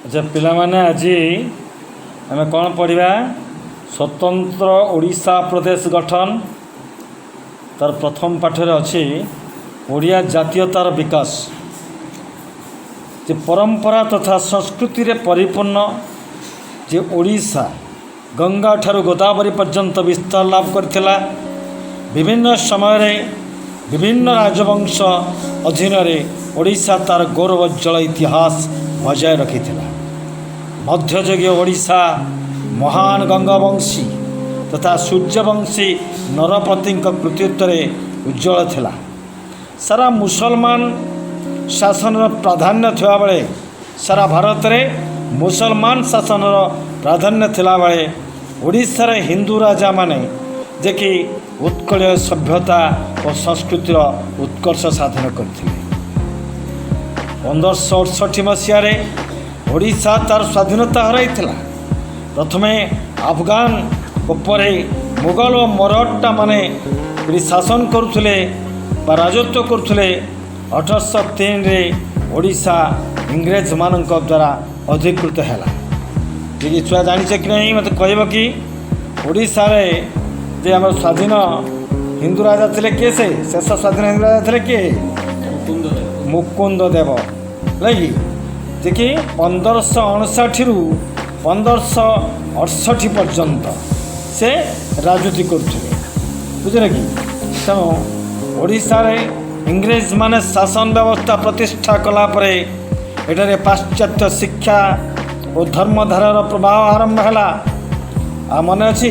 ଆଚ୍ଛା ପିଲାମାନେ, ଆଜି ଆମେ କ'ଣ ପଢ଼ିବା? ସ୍ୱତନ୍ତ୍ର ଓଡ଼ିଶା ପ୍ରଦେଶ ଗଠନ। ତାର ପ୍ରଥମ ପାଠରେ ଅଛି ଓଡ଼ିଆ ଜାତୀୟତାର ବିକାଶ। ଯେ ପରମ୍ପରା ତଥା ସଂସ୍କୃତିରେ ପରିପୂର୍ଣ୍ଣ ଯେ ଓଡ଼ିଶା ଗଙ୍ଗାଠାରୁ ଗୋଦାବରୀ ପର୍ଯ୍ୟନ୍ତ ବିସ୍ତାର ଲାଭ କରିଥିଲା, ବିଭିନ୍ନ ସମୟରେ ବିଭିନ୍ନ ରାଜବଂଶ ଅଧୀନରେ ଓଡ଼ିଶା ତା'ର ଗୌରବୋଜ୍ଜଳ ଇତିହାସ ବଜାୟ ରଖିଥିଲା। ମଧ୍ୟଯୁଗୀୟ ଓଡ଼ିଶା ମହାନ ଗଙ୍ଗବଂଶୀ ତଥା ସୂର୍ଯ୍ୟବଂଶୀ ନରପତିଙ୍କ କୃତିତ୍ୱରେ ଉଜ୍ଜଳ ଥିଲା। ସାରା ମୁସଲମାନ ଶାସନର ପ୍ରାଧାନ୍ୟ ଥିବାବେଳେ, ସାରା ଭାରତରେ ମୁସଲମାନ ଶାସନର ପ୍ରାଧାନ୍ୟ ଥିଲାବେଳେ ଓଡ଼ିଶାରେ ହିନ୍ଦୁ ରାଜାମାନେ ଯେ କି ଉତ୍କଳୀୟ ସଭ୍ୟତା ଓ ସଂସ୍କୃତିର ଉତ୍କର୍ଷ ସାଧନ କରିଥିଲେ। 1568 ମସିହାରେ ଓଡ଼ିଶା ତାର ସ୍ୱାଧୀନତା ହରାଇଥିଲା। ପ୍ରଥମେ ଆଫଗାନ ଉପରେ ମୁଗଲ ଓ ମରହଟ୍ଟାମାନେ ଏଠି ଶାସନ କରୁଥିଲେ ବା ରାଜତ୍ୱ କରୁଥିଲେ। 1803ରେ ଓଡ଼ିଶା ଇଂରେଜମାନଙ୍କ ଦ୍ୱାରା ଅଧିକୃତ ହେଲା। ଯେ ଛୁଆ ଜାଣିଛ କି ନାହିଁ, ମୋତେ କହିବ କି ଓଡ଼ିଶାରେ ଯେ ଆମର ସ୍ୱାଧୀନ ହିନ୍ଦୁ ରାଜା ଥିଲେ କିଏ? ସେ ଶେଷ ସ୍ୱାଧୀନ ହିନ୍ଦୁ ରାଜା ଥିଲେ କିଏ? ମୁକୁନ୍ଦ ଦେବ, ହେଲା କି? ଯେ କି 1559ରୁ 1568 ପର୍ଯ୍ୟନ୍ତ ସେ ରାଜୁତି କରୁଥିଲେ, ବୁଝିଲେ କି? ତେଣୁ ଓଡ଼ିଶାରେ ଇଂରେଜମାନେ ଶାସନ ବ୍ୟବସ୍ଥା ପ୍ରତିଷ୍ଠା କଲା ପରେ ଏଠାରେ ପାଶ୍ଚାତ୍ୟ ଶିକ୍ଷା ଓ ଧର୍ମଧାରାର ପ୍ରଭାବ ଆରମ୍ଭ ହେଲା। ଆଉ ମନେ ଅଛି,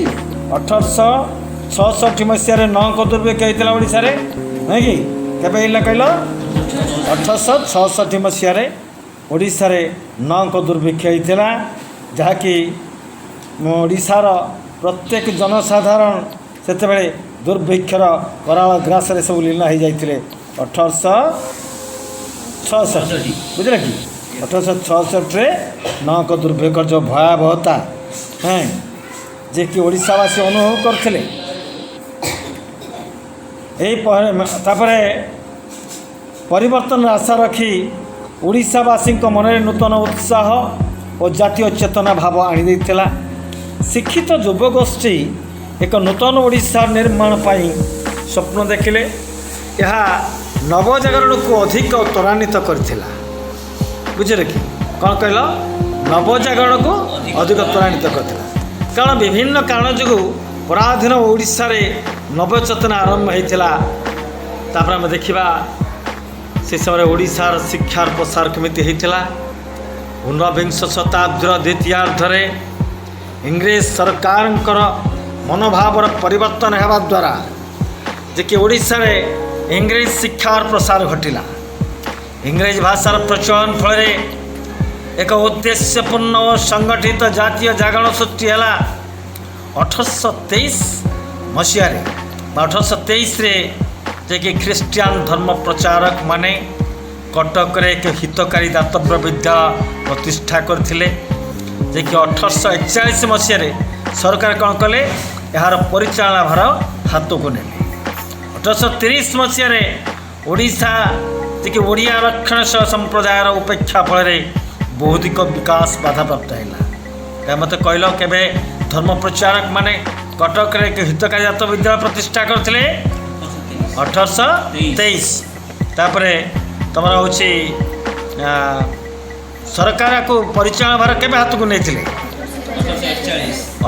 1866 ମସିହାରେ ନଅଙ୍କ ଦୁର୍ଭିକ୍ଷ ହେଇଥିଲା ଓଡ଼ିଶାରେ, ନାଇଁ କି? କେବେ ହେଇଥିଲା କହିଲ? 1866 ମସିହାରେ ଓଡ଼ିଶାରେ ନଅଙ୍କ ଦୁର୍ଭିକ୍ଷ ହେଇଥିଲା, ଯାହାକି ଓଡ଼ିଶାର ପ୍ରତ୍ୟେକ ଜନସାଧାରଣ ସେତେବେଳେ ଦୁର୍ଭିକ୍ଷର କରାଳ ଗ୍ରାସରେ ସବୁ ଲୀନ ହେଇଯାଇଥିଲେ। 1866, ବୁଝିଲେ କି? 1866ରେ ନଅଙ୍କ ଦୁର୍ଭିକ୍ଷର ଯେଉଁ ଭୟାବହତା ଯେ କି ଓଡ଼ିଶାବାସୀ ଅନୁଭବ କରିଥିଲେ। ଏହି ତାପରେ ପରିବର୍ତ୍ତନର ଆଶା ରଖି ଓଡ଼ିଶାବାସୀଙ୍କ ମନରେ ନୂତନ ଉତ୍ସାହ ଓ ଜାତୀୟ ଚେତନା ଭାବ ଆଣିଦେଇଥିଲା। ଶିକ୍ଷିତ ଯୁବଗୋଷ୍ଠୀ ଏକ ନୂତନ ଓଡ଼ିଶା ନିର୍ମାଣ ପାଇଁ ସ୍ୱପ୍ନ ଦେଖିଲେ। ଏହା ନବଜାଗରଣକୁ ଅଧିକ ତ୍ୱରାନ୍ୱିତ କରିଥିଲା, ବୁଝିଲେ କି? କ'ଣ କହିଲ? ନବଜାଗରଣକୁ ଅଧିକ ତ୍ୱରାନ୍ୱିତ କରିଥିଲା, କାରଣ ବିଭିନ୍ନ କାରଣ ଯୋଗୁଁ ପରାଧୀନ ଓଡ଼ିଶାରେ ନବଚେତନା ଆରମ୍ଭ ହୋଇଥିଲା। ତାପରେ ଆମେ ଦେଖିବା ସେ ସମୟରେ ଓଡ଼ିଶାର ଶିକ୍ଷାର ପ୍ରସାର କେମିତି ହେଇଥିଲା। ଊନବିଂଶ ଶତାବ୍ଦୀର ଦ୍ୱିତୀୟାର୍ଦ୍ଧରେ ଇଂରେଜ ସରକାରଙ୍କର ମନୋଭାବର ପରିବର୍ତ୍ତନ ହେବା ଦ୍ୱାରା ଯେ କି ଓଡ଼ିଶାରେ ଇଂରେଜ ଶିକ୍ଷାର ପ୍ରସାର ଘଟିଲା। ଇଂରେଜ ଭାଷାର ପ୍ରଚଳନ ଫଳରେ ଏକ ଉଦ୍ଦେଶ୍ୟପୂର୍ଣ୍ଣ ଓ ସଂଗଠିତ ଜାତୀୟ ଜାଗରଣ ସୃଷ୍ଟି ହେଲା। 1823 ମସିହାରେ ବା 1823ରେ ଯେ କି ଖ୍ରୀଷ୍ଟିଆନ ଧର୍ମ ପ୍ରଚାରକମାନେ କଟକରେ ଏକ ହିତକାରୀ ଦାତବ୍ୟ ବିଦ୍ୟାଳୟ ପ୍ରତିଷ୍ଠା କରିଥିଲେ। ଯେ କି 1841 ମସିହାରେ ସରକାର କ'ଣ କଲେ? ଏହାର ପରିଚାଳନା ଭାର ହାତକୁ ନେଲେ। 1830 ମସିହାରେ ଓଡ଼ିଶା ଯେ କି ଓଡ଼ିଆ ରକ୍ଷଣଶୀଳ ସମ୍ପ୍ରଦାୟର ଉପେକ୍ଷା ଫଳରେ ବୌଦ୍ଧିକ ବିକାଶ ବାଧାପ୍ରାପ୍ତ ହେଲା। ଏହା ମୋତେ କହିଲ, କେବେ ଧର୍ମ ପ୍ରଚାରକମାନେ କଟକରେ ଏକ ହିତକାରୀ ଦାତବ୍ୟ ବିଦ୍ୟାଳୟ ପ୍ରତିଷ୍ଠା କରିଥିଲେ? 1823। ତାପରେ ତୁମର ହେଉଛି ସରକାରକୁ ପରିଚାଳନା ଭାର କେବେ ହାତକୁ ନେଇଥିଲେ?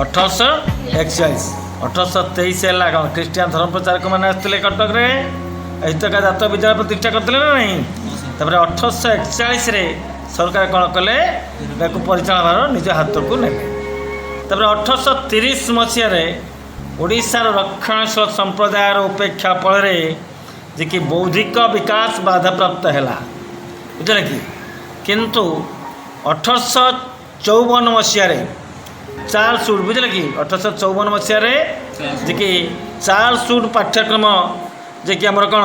1841। 1823 ହେଲା କ'ଣ? ଖ୍ରୀଷ୍ଟିଆନ ଧର୍ମ ପ୍ରଚାରକମାନେ ଆସିଥିଲେ, କଟକରେ ହିତକାରୀ ଦାତବ୍ୟ ବିଦ୍ୟାଳୟ ପ୍ରତିଷ୍ଠା କରିଥିଲେ ନା ନାହିଁ? ତାପରେ 1841ରେ ସରକାର କ'ଣ କଲେ? ତାକୁ ପରିଚାଳନା ଭାର ନିଜ ହାତକୁ ନେଲେ। ତାପରେ 1830 ମସିହାରେ ଓଡ଼ିଶାର ରକ୍ଷଣଶୀଳ ସମ୍ପ୍ରଦାୟର ଉପେକ୍ଷା ଫଳରେ ଯେ କି ବୌଦ୍ଧିକ ବିକାଶ ବାଧାପ୍ରାପ୍ତ ହେଲା, ବୁଝିଲେ କି? କିନ୍ତୁ 1854 ମସିହାରେ ଚାର୍ଲସ ଉଡ୍, ବୁଝିଲେ କି? 1854 ମସିହାରେ ଯେ କି ଚାର୍ଲସ ଉଡ୍ ପାଠ୍ୟକ୍ରମ ଯେ କି ଆମର କ'ଣ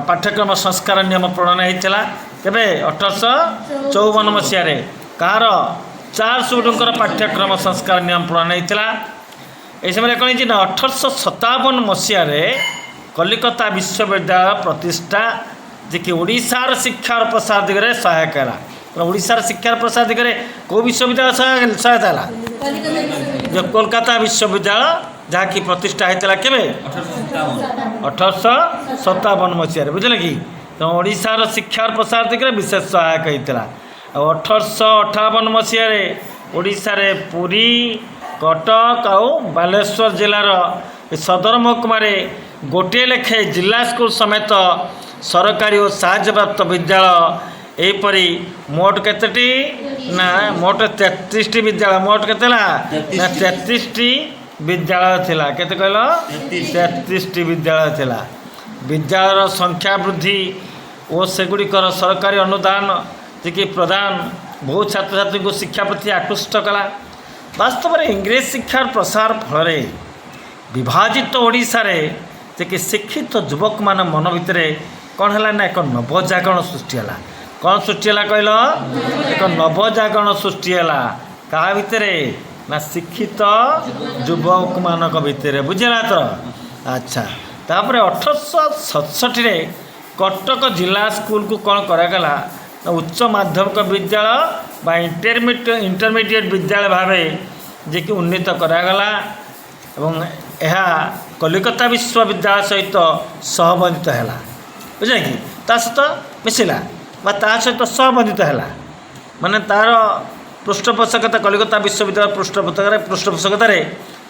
ପାଠ୍ୟକ୍ରମ ସଂସ୍କାର ନିୟମ ପ୍ରଣୟନ ହେଇଥିଲା। କେବେ? 1854 ମସିହାରେ। କାହାର? ଚାର୍ଲସ ଉଡ୍ଙ୍କର ପାଠ୍ୟକ୍ରମ ସଂସ୍କାର ନିୟମ ପ୍ରଣୟନ ହେଇଥିଲା। ଏହି ସମୟରେ କ'ଣ ହେଇଛି ନା 1857 ମସିହାରେ କଲିକତା ବିଶ୍ୱବିଦ୍ୟାଳୟ ପ୍ରତିଷ୍ଠା ଯେ କି ଓଡ଼ିଶାର ଶିକ୍ଷାର ପ୍ରସାର ଦିଗରେ ସହାୟକ ହେଲା। ତେଣୁ ଓଡ଼ିଶାର ଶିକ୍ଷାର ପ୍ରସାର ଦିଗରେ କେଉଁ ବିଶ୍ୱବିଦ୍ୟାଳୟ ସହାୟତା ହେଲା? ଯେ କୋଲକାତା ବିଶ୍ୱବିଦ୍ୟାଳୟ, ଯାହାକି ପ୍ରତିଷ୍ଠା ହେଇଥିଲା କେବେ? 1857। 1857 ମସିହାରେ, ବୁଝିଲେ କି? ତେଣୁ ଓଡ଼ିଶାର ଶିକ୍ଷାର ପ୍ରସାର ଦିଗରେ ବିଶେଷ ସହାୟକ ହେଇଥିଲା। ଆଉ 1858 ମସିହାରେ ଓଡ଼ିଶାରେ ପୁରୀ, କଟକ ଆଉ ବାଲେଶ୍ୱର ଜିଲ୍ଲାର ସଦର ମହକୁମାରେ ଗୋଟିଏ ଲେଖାଏଁ ଜିଲ୍ଲା ସ୍କୁଲ ସମେତ ସରକାରୀ ଓ ସାହାଯ୍ୟପ୍ରାପ୍ତ ବିଦ୍ୟାଳୟ, ଏହିପରି ମୋଟ କେତେଟି ନା ମୋଟ 33ଟି ବିଦ୍ୟାଳୟ। ମୋଟ କେତେ ହେଲା ନା 33ଟି ବିଦ୍ୟାଳୟ ଥିଲା। କେତେ କହିଲ? 33ଟି ବିଦ୍ୟାଳୟ ଥିଲା। ବିଦ୍ୟାଳୟର ସଂଖ୍ୟା ବୃଦ୍ଧି ଓ ସେଗୁଡ଼ିକର ସରକାରୀ ଅନୁଦାନ ଯେ ପ୍ରଦାନ ବହୁ ଛାତ୍ରଛାତ୍ରୀଙ୍କୁ ଶିକ୍ଷା ପ୍ରତି ଆକୃଷ୍ଟ କଲା। ବାସ୍ତବରେ ଇଂରେଜ ଶିକ୍ଷାର ପ୍ରସାର ଫଳରେ ବିଭାଜିତ ଓଡ଼ିଶାରେ ଯେ କି ଶିକ୍ଷିତ ଯୁବକମାନ ମନ ଭିତରେ କ'ଣ ହେଲା ନା ଏକ ନବଜାଗରଣ ସୃଷ୍ଟି ହେଲା। କ'ଣ ସୃଷ୍ଟି ହେଲା କହିଲ? ଏକ ନବଜାଗରଣ ସୃଷ୍ଟି ହେଲା। କାହା ଭିତରେ ନା ଶିକ୍ଷିତ ଯୁବକମାନଙ୍କ ଭିତରେ। ବୁଝିଲା ତ? ଆଚ୍ଛା, ତାପରେ 1867ରେ କଟକ ଜିଲ୍ଲା ସ୍କୁଲକୁ କ'ଣ କରାଗଲା ନା ଉଚ୍ଚ ମାଧ୍ୟମିକ ବିଦ୍ୟାଳୟ ବା ଇଣ୍ଟରମିଡ଼ିଏଟ୍ ବିଦ୍ୟାଳୟ ଭାବେ ଯିଏକି ଉନ୍ନୀତ କରାଗଲା ଏବଂ ଏହା କଲିକତା ବିଶ୍ୱବିଦ୍ୟାଳୟ ସହିତ ସହବନ୍ଧିତ ହେଲା। ବୁଝିଲେ କି? ତା ସହିତ ମିଶିଲା ବା ତା ସହିତ ସହବନ୍ଧିତ ହେଲା, ମାନେ ତା'ର ପୃଷ୍ଠପୋଷକତା, କଲିକତା ବିଶ୍ୱବିଦ୍ୟାଳୟ ପୃଷ୍ଠପୋଷକତାରେ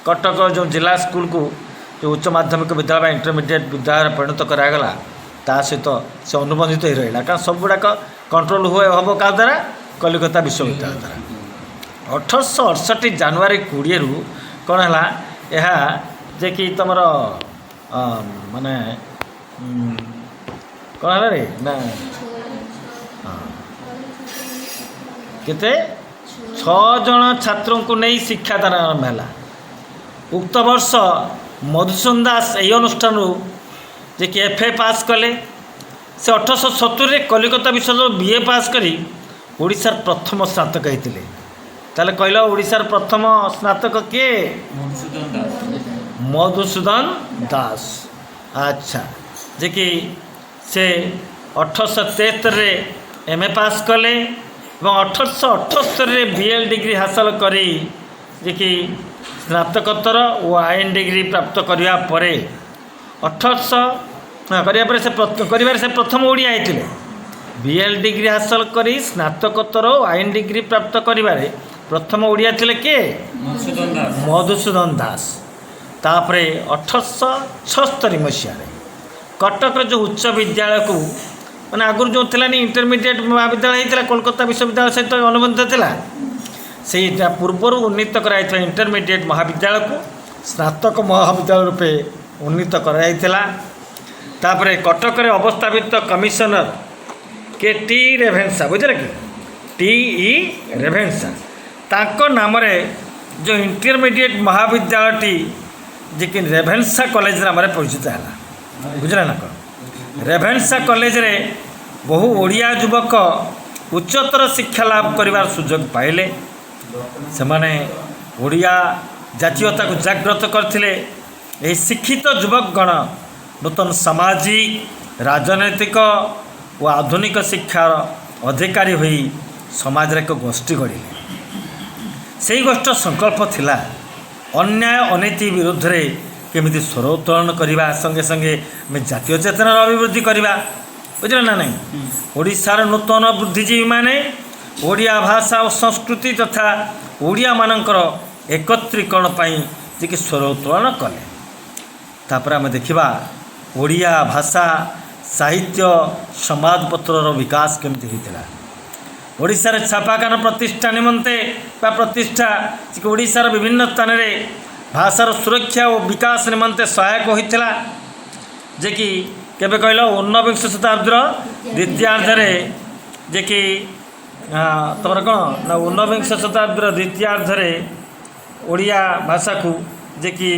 କଟକ ଯେଉଁ ଜିଲ୍ଲା ସ୍କୁଲକୁ ଯେଉଁ ଉଚ୍ଚ ମାଧ୍ୟମିକ ବିଦ୍ୟାଳୟ ବା ଇଣ୍ଟରମିଡ଼ିଏଟ୍ ବିଦ୍ୟାଳୟରେ ପରିଣତ କରାଗଲା, ତା ସହିତ ସେ ଅନୁବନ୍ଧିତ ହୋଇ ରହିଲା। କାରଣ ସବୁଗୁଡ଼ାକ କଣ୍ଟ୍ରୋଲ ହୁଏ ହେବ କାହା ଦ୍ୱାରା? କଲିକତା ବିଶ୍ୱବିଦ୍ୟାଳୟ ଦ୍ୱାରା। 1868 ଜାନୁଆରୀ 20ରୁ କ'ଣ ହେଲା ଏହା ଯେ କି ତୁମର ମାନେ କ'ଣ ହେଲା ରେ ନା ହଁ, କେତେ ଛଅ ଜଣ ଛାତ୍ରଙ୍କୁ ନେଇ ଶିକ୍ଷାଦାନ ଆରମ୍ଭ ହେଲା। ଉକ୍ତ ବର୍ଷ ମଧୁସୂଦନ ଦାସ ଏହି ଅନୁଷ୍ଠାନରୁ ଯେ କି ଏଫ୍ ଏ ପାସ୍ କଲେ। ସେ 1870ରେ କଲିକତା ବିଶ୍ୱବିଦ୍ୟାଳୟରୁ ବି ଏ ପାସ୍ କରି ଓଡ଼ିଶାର ପ୍ରଥମ ସ୍ନାତକ ହେଇଥିଲେ। ତାହେଲେ କହିଲ, ଓଡ଼ିଶାର ପ୍ରଥମ ସ୍ନାତକ କିଏ? ମଧୁସୂଦନ ଦାସ। ମଧୁସୂଦନ ଦାସ। ଆଚ୍ଛା, ଯେ କି ସେ 1873ରେ ଏମ୍ ଏ ପାସ୍ କଲେ ଏବଂ 1878ରେ ବି ଏଲ୍ ଡିଗ୍ରୀ ହାସଲ କରି ଯେ କି ସ୍ନାତକୋତ୍ତର ଓ ଆଇନ ଡିଗ୍ରୀ ପ୍ରାପ୍ତ କରିବା ପରେ ଅଠରଶହ ହଁ, କରିବା ପରେ ସେ କରିବାରେ ସେ ପ୍ରଥମ ଓଡ଼ିଆ ହେଇଥିଲେ। ବି ଏଲ୍ ଡିଗ୍ରୀ ହାସଲ କରି ସ୍ନାତକୋତ୍ତର ଓ ଆଇନ ଡିଗ୍ରୀ ପ୍ରାପ୍ତ କରିବାରେ ପ୍ରଥମ ଓଡ଼ିଆ ଥିଲେ କିଏ? ମଧୁସୂଦନ ଦାସ। ମଧୁସୂଦନ ଦାସ। ତାପରେ 1876 ମସିହାରେ କଟକର ଯେଉଁ ଉଚ୍ଚ ବିଦ୍ୟାଳୟକୁ, ମାନେ ଆଗରୁ ଯେଉଁ ଥିଲାନି ଇଣ୍ଟରମିଡ଼ିଏଟ୍ ମହାବିଦ୍ୟାଳୟ ହେଇଥିଲା, କୋଲକାତା ବିଶ୍ୱବିଦ୍ୟାଳୟ ସହିତ ଅନୁବନ୍ଧିତ ଥିଲା, ସେଇଟା ପୂର୍ବରୁ ଉନ୍ନୀତ କରାଯାଇଥିବା ଇଣ୍ଟରମିଡ଼ିଏଟ୍ ମହାବିଦ୍ୟାଳୟକୁ ସ୍ନାତକ ମହାବିଦ୍ୟାଳୟ ରୂପେ ଉନ୍ନୀତ କରାଯାଇଥିଲା। ତାପରେ କଟକରେ ଅବସ୍ଥାପିତ କମିଶନର କେ ଟି ରେଭେନ୍ସା, ବୁଝିଲେ କି, ଟି ଇ ରେଭେନ୍ସା, ତାଙ୍କ ନାମରେ ଯେଉଁ ଇଣ୍ଟରମିଡ଼ିଏଟ୍ ମହାବିଦ୍ୟାଳୟଟି ଯେ କି ରେଭେନ୍ସା କଲେଜ ନାମରେ ପରିଚିତ ହେଲା। ବୁଝିଲେ ନା କ'ଣ? ରେଭେନ୍ସା କଲେଜରେ ବହୁ ଓଡ଼ିଆ ଯୁବକ ଉଚ୍ଚତର ଶିକ୍ଷା ଲାଭ କରିବାର ସୁଯୋଗ ପାଇଲେ। ସେମାନେ ଓଡ଼ିଆ ଜାତୀୟତାକୁ ଜାଗ୍ରତ କରିଥିଲେ। ଏହି ଶିକ୍ଷିତ ଯୁବକଗଣ ନୂତନ ସାମାଜିକ, ରାଜନୈତିକ ଓ ଆଧୁନିକ ଶିକ୍ଷାର ଅଧିକାରୀ ହୋଇ ସମାଜରେ ଏକ ଗୋଷ୍ଠୀ ଗଢ଼ିଲେ। ସେଇ ଗୋଷ୍ଠୀର ସଂକଳ୍ପ ଥିଲା ଅନ୍ୟାୟ ଅନୀତି ବିରୁଦ୍ଧରେ କେମିତି ସ୍ୱର ଉତ୍ତୋଳନ କରିବା ସଙ୍ଗେ ସଙ୍ଗେ ଆମେ ଜାତୀୟ ଚେତନାର ଅଭିବୃଦ୍ଧି କରିବା। ବୁଝିଲେ ନା ନାହିଁ? ଓଡ଼ିଶାର ନୂତନ ବୁଦ୍ଧିଜୀବୀମାନେ ଓଡ଼ିଆ ଭାଷା ଓ ସଂସ୍କୃତି ତଥା ଓଡ଼ିଆମାନଙ୍କର ଏକତ୍ରୀକରଣ ପାଇଁ ଯେ କି ସ୍ୱର ଉତ୍ତୋଳନ କଲେ। ତାପରେ ଆମେ ଦେଖିବା ଓଡ଼ିଆ ଭାଷା, ସାହିତ୍ୟ, ସମ୍ବାଦପତ୍ରର ବିକାଶ କେମିତି ହେଇଥିଲା। ଓଡ଼ିଶାରେ ଛାପାଖାନା ପ୍ରତିଷ୍ଠା ନିମନ୍ତେ ବା ପ୍ରତିଷ୍ଠା ଓଡ଼ିଶାର ବିଭିନ୍ନ ସ୍ଥାନରେ ଭାଷାର ସୁରକ୍ଷା ଓ ବିକାଶ ନିମନ୍ତେ ସହାୟକ ହୋଇଥିଲା। ଯେ କି କେବେ କହିଲ? ଊନବିଂଶ ଶତାବ୍ଦୀର ଦ୍ୱିତୀୟାର୍ଦ୍ଧରେ ଯେ କି ତମର କ'ଣ ନା ଊନବିଂଶ ଶତାବ୍ଦୀର ଦ୍ୱିତୀୟାର୍ଦ୍ଧରେ ଓଡ଼ିଆ ଭାଷାକୁ ଯେ କି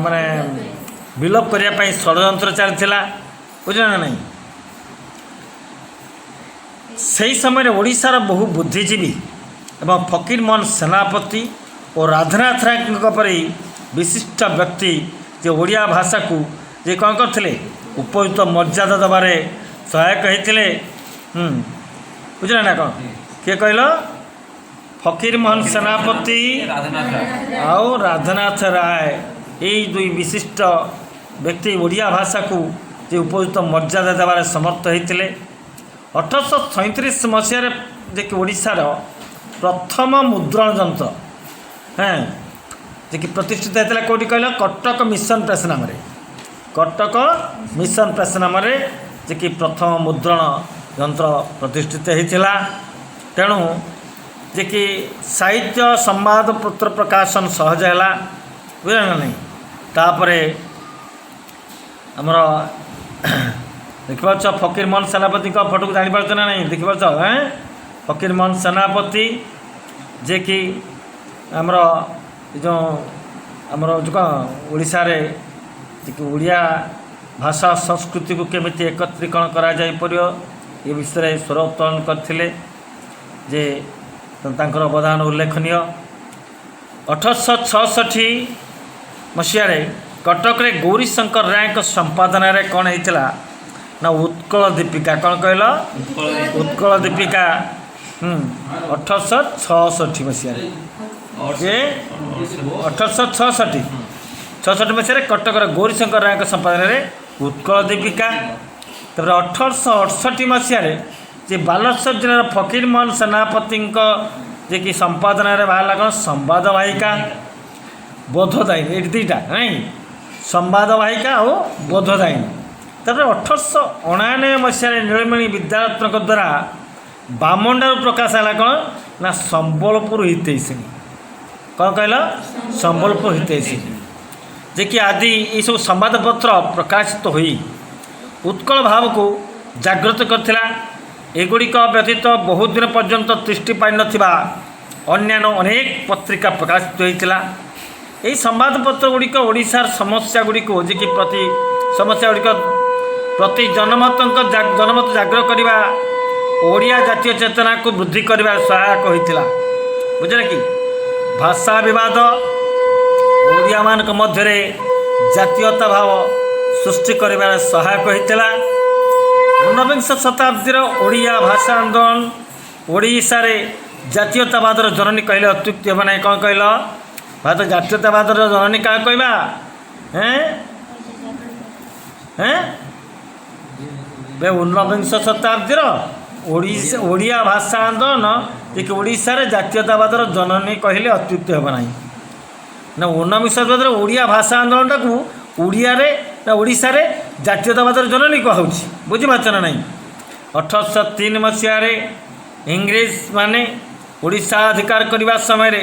ମାନେ ବିଲୋପ କରିବା ପାଇଁ ଷଡ଼ଯନ୍ତ୍ର ଚାଲିଥିଲା। ବୁଝିଲ ନା ନାହିଁ? ସେହି ସମୟରେ ଓଡ଼ିଶାର ବହୁ ବୁଦ୍ଧିଜୀବୀ ଏବଂ ଫକୀରମୋହନ ସେନାପତି ଓ ରାଧାନାଥ ରାୟଙ୍କ ପରି ବିଶିଷ୍ଟ ବ୍ୟକ୍ତି ଯେ ଓଡ଼ିଆ ଭାଷାକୁ ଯେ କ'ଣ କରିଥିଲେ, ଉପଯୁକ୍ତ ମର୍ଯ୍ୟାଦା ଦେବାରେ ସହାୟକ ହେଇଥିଲେ। ବୁଝିଲ ନା କ'ଣ? କିଏ କହିଲ? ଫକୀର ମୋହନ ସେନାପତି ରାଧାନାଥ ରାୟ। ଆଉ ରାଧାନାଥ ରାୟ। ଏଇ ଦୁଇ ବିଶିଷ୍ଟ ବ୍ୟକ୍ତି ଓଡ଼ିଆ ଭାଷାକୁ ଯେ ଉପଯୁକ୍ତ ମର୍ଯ୍ୟାଦା ଦେବାରେ ସମର୍ଥ ହୋଇଥିଲେ। 1837 ମସିହାରେ ଯେ କି ଓଡ଼ିଶାର ପ୍ରଥମ ମୁଦ୍ରଣ ଯନ୍ତ୍ର, ଯେ କି ପ୍ରତିଷ୍ଠିତ ହେଇଥିଲା କେଉଁଠି କହିଲ? କଟକ ମିଶନ ପ୍ରେସ୍ ନାମରେ। କଟକ ମିଶନ ପ୍ରେସ୍ ନାମରେ ଯେ କି ପ୍ରଥମ ମୁଦ୍ରଣ ଯନ୍ତ୍ର ପ୍ରତିଷ୍ଠିତ ହେଇଥିଲା। ତେଣୁ ଯେ କି ସାହିତ୍ୟ, ସମ୍ବାଦପତ୍ର ପ୍ରକାଶନ ସହଜ ହେଲା, ବୁଝିଲ ନା ନାହିଁ? ତାପରେ ଆମର ଦେଖିପାରୁଛ, ଫକୀର ମୋହନ ସେନାପତିଙ୍କ ଫଟୋକୁ ଜାଣିପାରୁଛ ନା ନାହିଁ? ଦେଖିପାରୁଛ? ଫକୀର ମୋହନ ସେନାପତି, ଯେ କି ଆମର ଏ ଯେଉଁ ଆମର ଯେଉଁ କ'ଣ ଓଡ଼ିଶାରେ ଯେ କି ଓଡ଼ିଆ ଭାଷା ସଂସ୍କୃତିକୁ କେମିତି ଏକତ୍ରୀକରଣ କରାଯାଇପାରିବ, ଏ ବିଷୟରେ ସ୍ୱର ଉତ୍ତୋଳନ କରିଥିଲେ ଯେ ତାଙ୍କର ଅବଦାନ ଉଲ୍ଲେଖନୀୟ। 1866 ମସିହାରେ କଟକରେ ଗୌରୀଶଙ୍କର ରାୟଙ୍କ ସମ୍ପାଦନାରେ କ'ଣ ହେଇଥିଲା ନା ଉତ୍କଳ ଦୀପିକା। କ'ଣ କହିଲ? ଉତ୍କଳ। ଉତ୍କଳ ଦୀପିକା। 1866 ମସିହାରେ ଯେ 1866 ମସିହାରେ କଟକର ଗୌରୀଶଙ୍କର ରାୟଙ୍କ ସମ୍ପାଦନାରେ ଉତ୍କଳ ଦୀପିକା। ତାପରେ 1868 ମସିହାରେ ଯେ ବାଲେଶ୍ୱର ଜିଲ୍ଲାର ଫକୀରମୋହନ ସେନାପତିଙ୍କ ଯେ କି ସମ୍ପାଦନାରେ ବାହାରିଲା କ'ଣ? ସମ୍ବାଦ ବାହିକା, ବୋଧଦାୟିନୀ। ଏଇଠି ଦୁଇଟା ନାଇଁ, ସମ୍ବାଦ ବାହିକା ଆଉ ବୋଧଦାୟିନୀ। ତାପରେ 1889 ମସିହାରେ ନୀଳମଣି ବିଦ୍ୟାରତ୍ନଙ୍କ ଦ୍ୱାରା ବାମଣ୍ଡାରୁ ପ୍ରକାଶ ହେଲା କ'ଣ ନା ସମ୍ବଲପୁର ହିତୈଷିଣୀ। କ'ଣ କହିଲ? ସମ୍ବଲପୁର ହିତୈଷିଣୀ। ଯେ କି ଆଦି ଏସବୁ ସମ୍ବାଦପତ୍ର ପ୍ରକାଶିତ ହୋଇ ଉତ୍କଳ ଭାବକୁ ଜାଗ୍ରତ କରିଥିଲା। ଏଗୁଡ଼ିକ ବ୍ୟତୀତ ବହୁତ ଦିନ ପର୍ଯ୍ୟନ୍ତ ତିଷ୍ଠି ପାରିନଥିବା ଅନ୍ୟାନ୍ୟ ଅନେକ ପତ୍ରିକା ପ୍ରକାଶିତ ହୋଇଥିଲା। ଏହି ସମ୍ବାଦପତ୍ର ଗୁଡ଼ିକ ଓଡ଼ିଶାର ସମସ୍ୟା ଗୁଡ଼ିକୁ ଯେ କି ପ୍ରତି ସମସ୍ୟା ଗୁଡ଼ିକ ପ୍ରତି ଜନମତ ଜାଗ୍ରତ କରିବା, ଓଡ଼ିଆ ଜାତୀୟ ଚେତନାକୁ ବୃଦ୍ଧି କରିବାରେ ସହାୟକ ହୋଇଥିଲା। ବୁଝିଲେ କି? ଭାଷା ବିବାଦ ଓଡ଼ିଆମାନଙ୍କ ମଧ୍ୟରେ ଜାତୀୟତା ଭାବ ସୃଷ୍ଟି କରିବାରେ ସହାୟକ ହୋଇଥିଲା। ଊନବିଂଶ ଶତାବ୍ଦୀର ଓଡ଼ିଆ ଭାଷା ଆନ୍ଦୋଳନ ଓଡ଼ିଶାରେ ଜାତୀୟତାବାଦର ଜନନୀ କହିଲେ ଅତ୍ୟୁକ୍ତି ହେବ ନାହିଁ। କ'ଣ କହିଲ? ଭାରତ ଜାତୀୟତାବାଦର ଜନନୀ କାହା କହିବା? ହେଁ ହେଁ ବେ ଊନବିଂଶ ଶତାବ୍ଦୀର ଓଡ଼ିଆ ଭାଷା ଆନ୍ଦୋଳନ ଯେ କି ଓଡ଼ିଶାରେ ଜାତୀୟତାବାଦର ଜନନୀ କହିଲେ ଅତ୍ୟୁକ୍ତି ହେବ ନାହିଁ। ନା, ଊନବିଂଶ ଶତାବ୍ଦୀର ଓଡ଼ିଆ ଭାଷା ଆନ୍ଦୋଳନଟାକୁ ଓଡ଼ିଆରେ ନା ଓଡ଼ିଶାରେ ଜାତୀୟତାବାଦର ଜନନୀ କୁହାହେଉଛି, ବୁଝିପାରୁଛ ନା ନାହିଁ? 1803 ମସିହାରେ ଇଂରେଜମାନେ ଓଡ଼ିଶା ଅଧିକାର କରିବା ସମୟରେ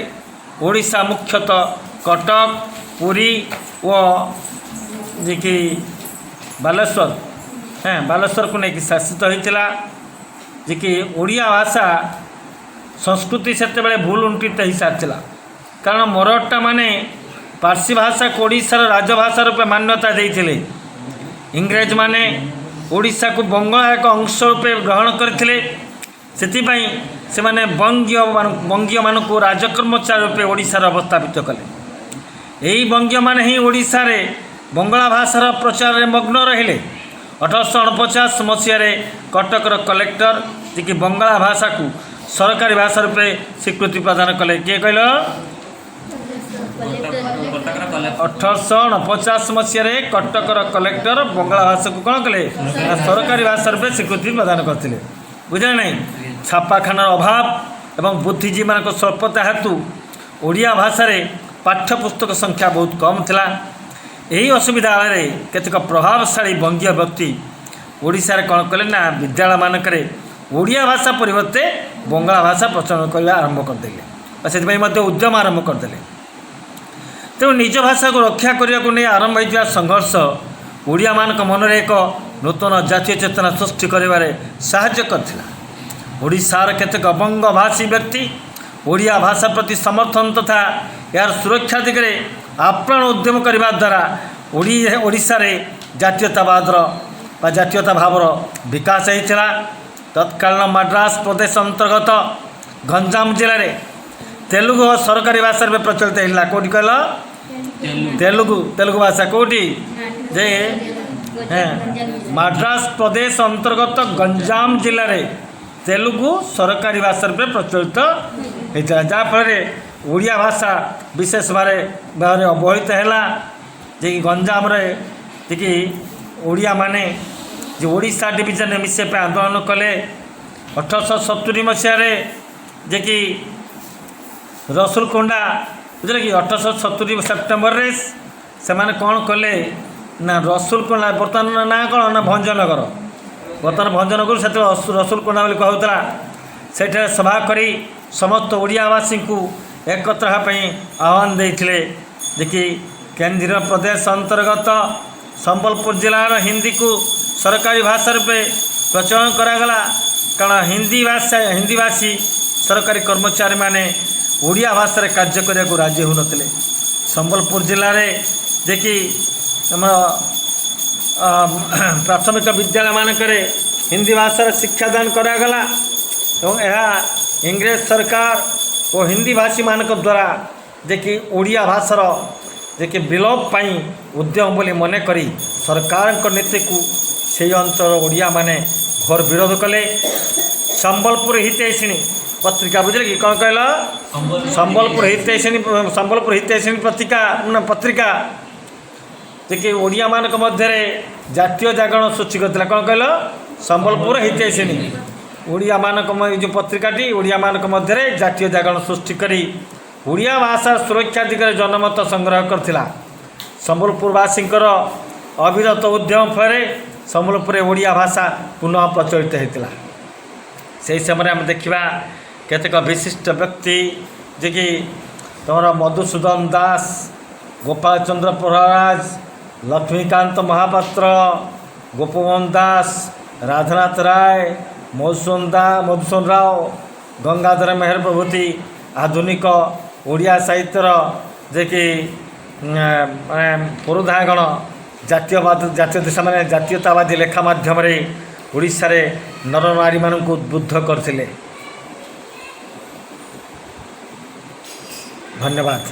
ଓଡ଼ିଶା ମୁଖ୍ୟତଃ କଟକ, ପୁରୀ ଓ ଯେ କି ବାଲେଶ୍ୱର, ବାଲେଶ୍ୱରକୁ ନେଇକି ଶାସିତ ହୋଇଥିଲା। ଯେ କି ଓଡ଼ିଆ ଭାଷା ସଂସ୍କୃତି ସେତେବେଳେ ଭୁଲ ଲୁଣ୍ଠିତ ହୋଇସାରିଥିଲା, କାରଣ ମରହଟ୍ଟାମାନେ ପାର୍ସୀ ଭାଷାକୁ ଓଡ଼ିଶାର ରାଜଭାଷା ରୂପେ ମାନ୍ୟତା ଦେଇଥିଲେ। ଇଂରେଜମାନେ ଓଡ଼ିଶାକୁ ବଙ୍ଗଳା ଏକ ଅଂଶ ରୂପେ ଗ୍ରହଣ କରିଥିଲେ। ସେଥିପାଇଁ ସେମାନେ ବଙ୍ଗୀୟମାନଙ୍କୁ ରାଜକର୍ମଚାରୀ ରୂପେ ଓଡ଼ିଶାରେ ଅବସ୍ଥାପିତ କଲେ। ଏହି ବଙ୍ଗୀୟମାନେ ହିଁ ଓଡ଼ିଶାରେ ବଙ୍ଗଳା ଭାଷାର ପ୍ରଚାରରେ ମଗ୍ନ ରହିଲେ। 1849 ମସିହାରେ କଟକର କଲେକ୍ଟର ଯିଏକି ବଙ୍ଗଳା ଭାଷାକୁ ସରକାରୀ ଭାଷା ରୂପେ ସ୍ୱୀକୃତି ପ୍ରଦାନ କଲେ। କିଏ କହିଲ? କଟକର କଲେକ୍ଟର। 1849 ମସିହାରେ କଟକର କଲେକ୍ଟର ବଙ୍ଗଳା ଭାଷାକୁ କ'ଣ କଲେ ନା ସରକାରୀ ଭାଷା ରୂପେ ସ୍ୱୀକୃତି ପ୍ରଦାନ କରିଥିଲେ। ବୁଝିଲେ ନାହିଁ? ଛାପାଖାନାର ଅଭାବ ଏବଂ ବୁଦ୍ଧିଜୀବୀମାନଙ୍କ ସ୍ୱଳ୍ପତା ହେତୁ ଓଡ଼ିଆ ଭାଷାରେ ପାଠ୍ୟପୁସ୍ତକ ସଂଖ୍ୟା ବହୁତ କମ୍ ଥିଲା। ଏହି ଅସୁବିଧା ଆଳରେ କେତେକ ପ୍ରଭାବଶାଳୀ ବଙ୍ଗୀୟ ବ୍ୟକ୍ତି ଓଡ଼ିଶାରେ କ'ଣ କଲେ ନା ବିଦ୍ୟାଳୟମାନଙ୍କରେ ଓଡ଼ିଆ ଭାଷା ପରିବର୍ତ୍ତେ ବଙ୍ଗଳା ଭାଷା ପ୍ରଚଳନ କରିବା ଆରମ୍ଭ କରିଦେଲେ ବା ସେଥିପାଇଁ ମଧ୍ୟ ଉଦ୍ୟମ ଆରମ୍ଭ କରିଦେଲେ। ତେଣୁ ନିଜ ଭାଷାକୁ ରକ୍ଷା କରିବାକୁ ନେଇ ଆରମ୍ଭ ହୋଇଥିବା ସଂଘର୍ଷ ଓଡ଼ିଆମାନଙ୍କ ମନରେ ଏକ ନୂତନ ଜାତୀୟ ଚେତନା ସୃଷ୍ଟି କରିବାରେ ସାହାଯ୍ୟ କରିଥିଲା। ଓଡ଼ିଶାର କେତେକ ବଙ୍ଗଭାଷୀ ବ୍ୟକ୍ତି ଓଡ଼ିଆ ଭାଷା ପ୍ରତି ସମର୍ଥନ ତଥା ଏହାର ସୁରକ୍ଷା ଦିଗରେ ଆପ୍ରାଣ ଉଦ୍ୟମ କରିବା ଦ୍ୱାରା ଓଡ଼ିଶାରେ ଜାତୀୟତାବାଦର ବା ଜାତୀୟତା ଭାବର ବିକାଶ ହୋଇଥିଲା। ତତ୍କାଳୀନ ମାଡ୍ରାସ ପ୍ରଦେଶ ଅନ୍ତର୍ଗତ ଗଞ୍ଜାମ ଜିଲ୍ଲାରେ ତେଲୁଗୁ ସରକାରୀ ଭାଷା ରୂପେ ପ୍ରଚଳିତ ହେଇଥିଲା। କେଉଁଠି କହିଲ? ତେଲୁଗୁ। ତେଲୁଗୁ ଭାଷା କେଉଁଠି ଯେ ମାଡ୍ରାସ ପ୍ରଦେଶ ଅନ୍ତର୍ଗତ ଗଞ୍ଜାମ ଜିଲ୍ଲାରେ ତେଲୁଗୁ ସରକାରୀ ଭାଷା ରୂପେ ପ୍ରଚଳିତ ହେଇଥିଲା, ଯାହାଫଳରେ ଓଡ଼ିଆ ଭାଷା ବିଶେଷ ଭାବରେ ଅବହେଳିତ ହେଲା। ଯେ କି ଗଞ୍ଜାମରେ ଯେ କି ଓଡ଼ିଆମାନେ ଯେ ଓଡ଼ିଶା ଡିଭିଜନରେ ମିଶିବା ପାଇଁ ଆନ୍ଦୋଳନ କଲେ। 1870 ମସିହାରେ ଯେ କି ରସୁଲକୋଣ୍ଡା, ବୁଝିଲେ କି, 1870 ସେପ୍ଟେମ୍ବରରେ ସେମାନେ କ'ଣ କଲେ ନା ରସୁଲକୋଣ୍ଡା, ବର୍ତ୍ତମାନ ନାଁ କ'ଣ ନା ଭଞ୍ଜନଗର, ବର୍ତ୍ତମାନ ଭଞ୍ଜନଗର, ସେତେବେଳେ ରସୁଲକୋଣ୍ଡା ବୋଲି କୁହାହେଉଥିଲା, ସେଠାରେ ସଭା କରି ସମସ୍ତ ଓଡ଼ିଆବାସୀଙ୍କୁ ଏକତ୍ର ହେବା ପାଇଁ ଆହ୍ୱାନ ଦେଇଥିଲେ। ଯେ କି କେନ୍ଦ୍ରୀୟ ପ୍ରଦେଶ ଅନ୍ତର୍ଗତ ସମ୍ବଲପୁର ଜିଲ୍ଲାର ହିନ୍ଦୀକୁ ସରକାରୀ ଭାଷା ରୂପେ ପ୍ରଚଳନ କରାଗଲା, କାରଣ ହିନ୍ଦୀଭାଷୀ ସରକାରୀ କର୍ମଚାରୀମାନେ ଓଡ଼ିଆ ଭାଷାରେ କାର୍ଯ୍ୟ କରିବାକୁ ରାଜି ହେଉନଥିଲେ। ସମ୍ବଲପୁର ଜିଲ୍ଲାରେ ଯେ କି ଆମର ପ୍ରାଥମିକ ବିଦ୍ୟାଳୟମାନଙ୍କରେ ହିନ୍ଦୀ ଭାଷାର ଶିକ୍ଷାଦାନ କରାଗଲା ଏବଂ ଏହା ଇଂରେଜ ସରକାର ଓ ହିନ୍ଦୀ ଭାଷୀମାନଙ୍କ ଦ୍ୱାରା ଯେ କି ଓଡ଼ିଆ ଭାଷାର ଯେ କି ବିଲୋପ ପାଇଁ ଉଦ୍ୟମ ବୋଲି ମନେ କରି ସରକାରଙ୍କ ନୀତିକୁ ସେହି ଅଞ୍ଚଳର ଓଡ଼ିଆମାନେ ଘୋର ବିରୋଧ କଲେ। ସମ୍ବଲପୁର ହିତୈଷିଣୀ ପତ୍ରିକା, ବୁଝିଲେ କି, କ'ଣ କହିଲ? ସମ୍ବଲପୁର ହିତୈଷିଣୀ ପତ୍ରିକା ନା ପତ୍ରିକା ଯେ କି ଓଡ଼ିଆମାନଙ୍କ ମଧ୍ୟରେ ଜାତୀୟ ଜାଗରଣ ସୃଷ୍ଟି କରିଥିଲା। କ'ଣ କହିଲ? ସମ୍ବଲପୁର ହିତୈଷିଣୀ ଏ ଯେଉଁ ପତ୍ରିକାଟି ଓଡ଼ିଆମାନଙ୍କ ମଧ୍ୟରେ ଜାତୀୟ ଜାଗରଣ ସୃଷ୍ଟି କରି ଓଡ଼ିଆ ଭାଷାର ସୁରକ୍ଷା ଦିଗରେ ଜନମତ ସଂଗ୍ରହ କରିଥିଲା। ସମ୍ବଲପୁରବାସୀଙ୍କର ଅବିରତ ଉଦ୍ୟମ ଫଳରେ ସମ୍ବଲପୁରରେ ଓଡ଼ିଆ ଭାଷା ପୁନଃ ପ୍ରଚଳିତ ହୋଇଥିଲା। ସେହି ସମୟରେ ଆମେ ଦେଖିବା କେତେକ ବିଶିଷ୍ଟ ବ୍ୟକ୍ତି, ଯେ କି ତୁମର ମଧୁସୂଦନ ଦାସ, ଗୋପାଳ ଚନ୍ଦ୍ର ପ୍ରହରାଜ, ଲକ୍ଷ୍ମୀକାନ୍ତ ମହାପାତ୍ର, ଗୋପବନ୍ଧୁ ଦାସ, ରାଧାନାଥ ରାୟ, ମଧୁସୂଦନ ରାଓ, ଗଙ୍ଗାଧର ମେହେର ପ୍ରଭୃତି ଆଧୁନିକ ଓଡ଼ିଆ ସାହିତ୍ୟର ଯେ କି ମାନେ ପୁରୋଧାଗଣ ଜାତୀୟବାଦ ଜାତୀୟ ସେମାନେ ଜାତୀୟତାବାଦୀ ଲେଖା ମାଧ୍ୟମରେ ଓଡ଼ିଶାରେ ନରନାରୀମାନଙ୍କୁ ଉଦ୍ବୁଦ୍ଧ କରିଥିଲେ। ଧନ୍ୟବାଦ।